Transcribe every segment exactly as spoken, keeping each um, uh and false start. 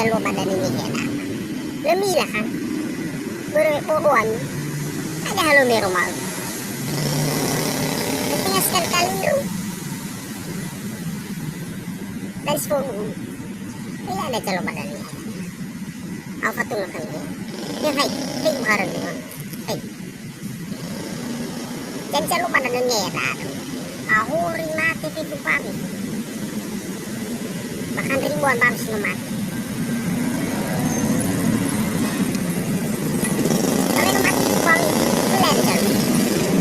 Lua ba danö niha. Lö mila kan? Börö me bodo ami. Ada halo mero mau. Tenga sekali-kali lu. Dari sepuluh. Tidak ada calon badan ini. Au fatunga kan ini. Ya, hai, hai, buharan ini. Hai. Jadi, jangan lupa ada nengera. Ahuri mate fefu babi. Bahkan ribuan babi si no mate. Tapi no mate fefu babi, lele jauh.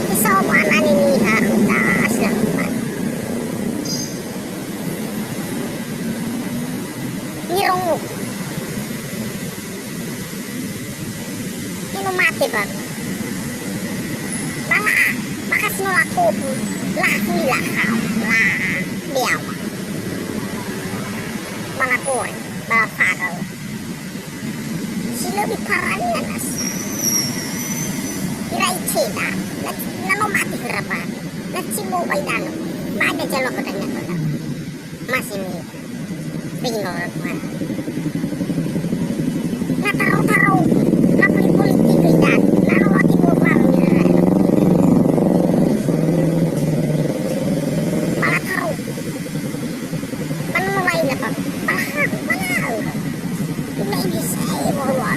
Bisa omo anani niha, udah, sudah mati. Nirongo. Ino mate baru. Bala, makasi no lakobu, la huli la hao, la beawa. Bala kore, bala fadal. Si lebih parahnya nasa. Ira iceda, na, na no mate hera baru. Na cimo bai dano, bai da jalo kota nya kota. Masih ni. Pingol, Tuhan. Na taro-taro, na poli-politik, dan na rawati gua baru. Pala taro. Pala mulai na pa. Pala, pala. Ina ini saya mau luar.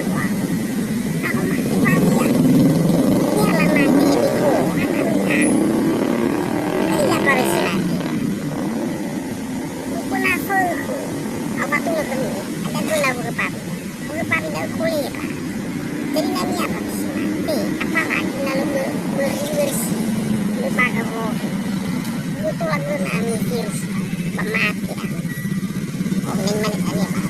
Aku mati mati ya. Ini ala mati ini. Oh, anak. Ini apa resinati? Uku nafögu. Au fatunga khömi, ada gula wurö pabi. Wurö pabi da'ö kolera. Jadi, na niha pabi si mate, apalagi na lö bö-, böri-böri si lö baga wohe. Lö tola göna ami virus, ba mate ami. Oh, neng mane tania ba.